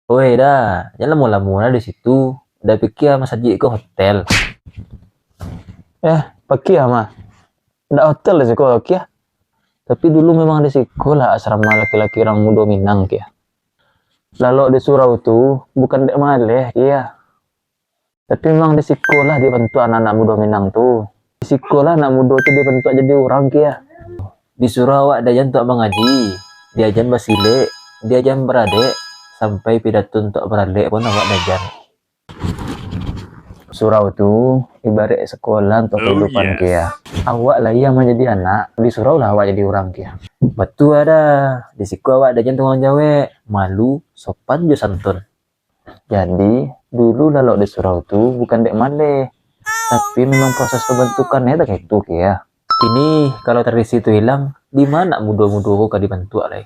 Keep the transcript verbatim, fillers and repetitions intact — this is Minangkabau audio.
Oi Da, jan lamo-lamo lah di situ. Da pikia masajik ko hotel. Eh, pakia mah. Ndak hotel di siko, pakia. Tapi dulu memang di siko lah asrama laki-laki urang mudo Minang, kia. Lalok di surau tu bukan dek maleh, kia. Tapi memang di siko lah dibantuak anak-anak mudo Minang tu. Di siko lah anak mudo tu dibantuak jadi urang, kia. Di surau awak diaja untuak mangaji, diaja basilek, diaja baradek, sampai pidato untuak baralek pun awak diaja. Surau tu ibarat sekolah untuak kehidupan, kia. Awak lahia manjadi anak, di surau lah awak jadi urang, kia. Batua Da, di siko awak diaja tangguang jawek, malu, sopan jo santun. Jadi, dulu lalok di surau tu bukan dek maleh, tapi memang proses pembentukannyo dak kaitu, kia. Kini, kalau tradisi tu hilang, di ma anak mudo-mudo ko ka dibantuak lai?